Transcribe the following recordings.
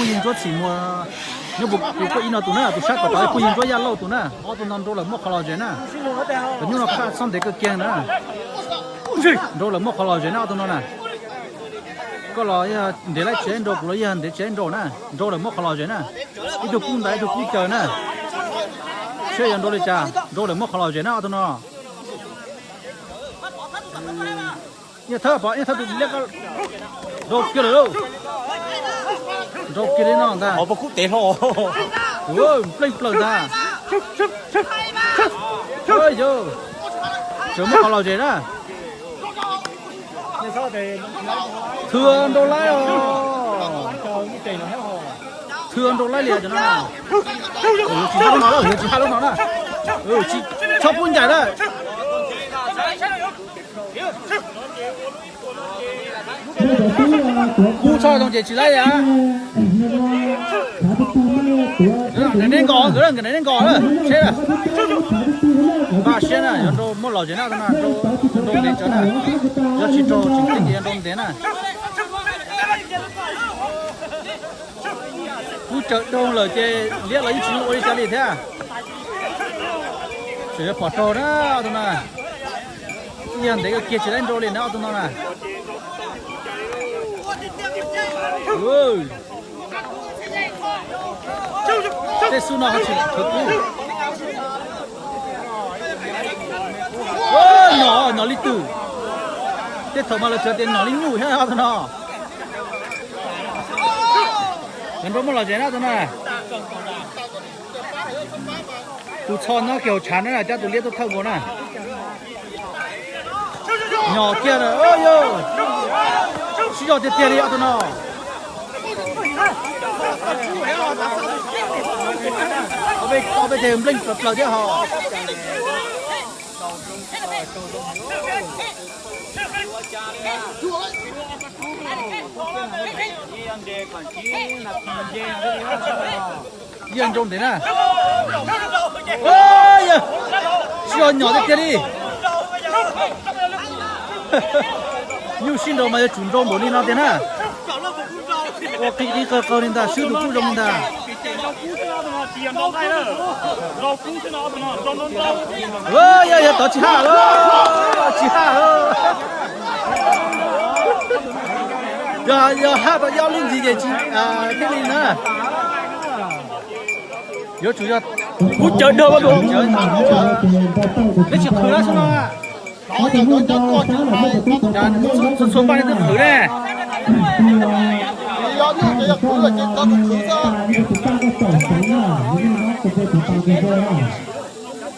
Ntsuab Txhim Muas, nyob puag ib no tus na, tus sab tom tod puag yig Ntsuab Yaj Lauj tus na, ob tug no nrau lawm muaj qhov los zes na. Cov nyuj no qhaj txhob ntev kawg kiag na. Nrau lawm muaj qhov los zes na ob tug no na. Koj los yog ntev lawm tsis nrau, kuv los yog ntev tsis nrau na. Nrau lawm muaj qhov los zes na. Ib tug kub ntais ib tug kub caws na. Saib yog nrau li cas, nrau lawm muaj qhov los zes na ob tug no. Nrau kiag lawm lauj. Nrau kiag li no ntag. Npleej plaws ntag. Yog, tseem muaj qhov los zes na. Thw nrau laib os. Thw nrau laib li cov no. Tsis haj lub no, yuav tsis haj lub no na. Txhob pub ncaim na. Kub txhob zoo ces tsis laib li. Nkawd neb nkos, nkawd neb nkos, seb. Npaj siab na, yuav nrau muaj los zes na, nrau ntev tsawv na. Yog tsis nrau tseem ceeb ces yuav nrau ntev na. Kub caws doog lawm ces liab los yeej tsis ua li cas li thiab. Tseem yuav pom raug na ob tug no. Ib yam ntev kawg kiag tsis laib nrau li na ob tug no na. Tej xub no ho tsis khawv kub. Nom, nom li twm. Tej thaum mas lawv tsuas tias nom li nyuj thiab ob tug no. Cov nrau muaj los zes na ob tug no. Tus txho no kiag hauv tshav na, coj tus liab tuaj thawj nkaus na. Nyom kiag na, yog sib zog tiag tiag li ob tug no. Ob peb teg npleej plaws plaws thiab ho. Yog nrau ntev na. Sib zog nyom tiag tiag li. Nyuj sib nrau mas yuav tsum nrau npaum li no tiag na. Ua qig qig qawg qawg li ntag, swb tus kuj zoo li ntag. Yog, yog tod tsis haj, tsis haj. Yog, yog haj tau ib ob lub ntxiv ces tsis thiaj li na. Yuav tsum yog kub cawv dhau. Neb tsis qhwv na xwb no. Txhua txhua npaj nej twb qhwv ne.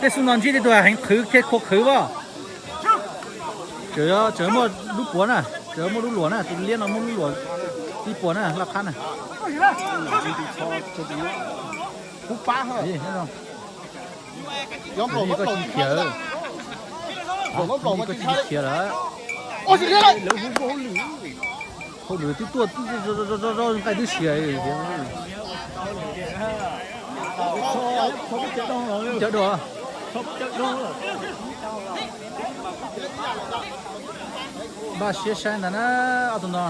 Tej xub no ntsib tej tug heev qhwv thiaj khua qhwv as. Tseem muaj lub puav na, tseem muaj lub luam na, tus liab no muaj lub luam tib puas na, laj qhab na. Koj tsis khiav, koj tsis khiav lawm. Hauj lwm twb tuaj, nqaij twb siav. Cawv dua. Npaj siab saib ntag na, ob tug no.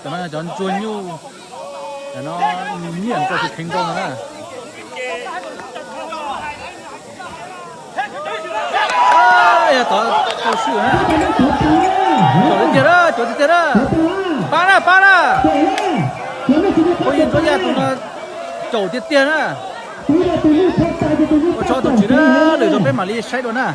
Cov no yog cov ntsuag nyuj, cov no nyiam rau tus kheev nrau ntag na. Yog tod tau swj na. Caum tiag tiag na, caum tiag tiag na. Pab na, pab na. Ua yeej tsuab yaj tus no caum tiag tiag na. Ua tsaug tus tswv na, lwm zaus peb mam li saib dua na.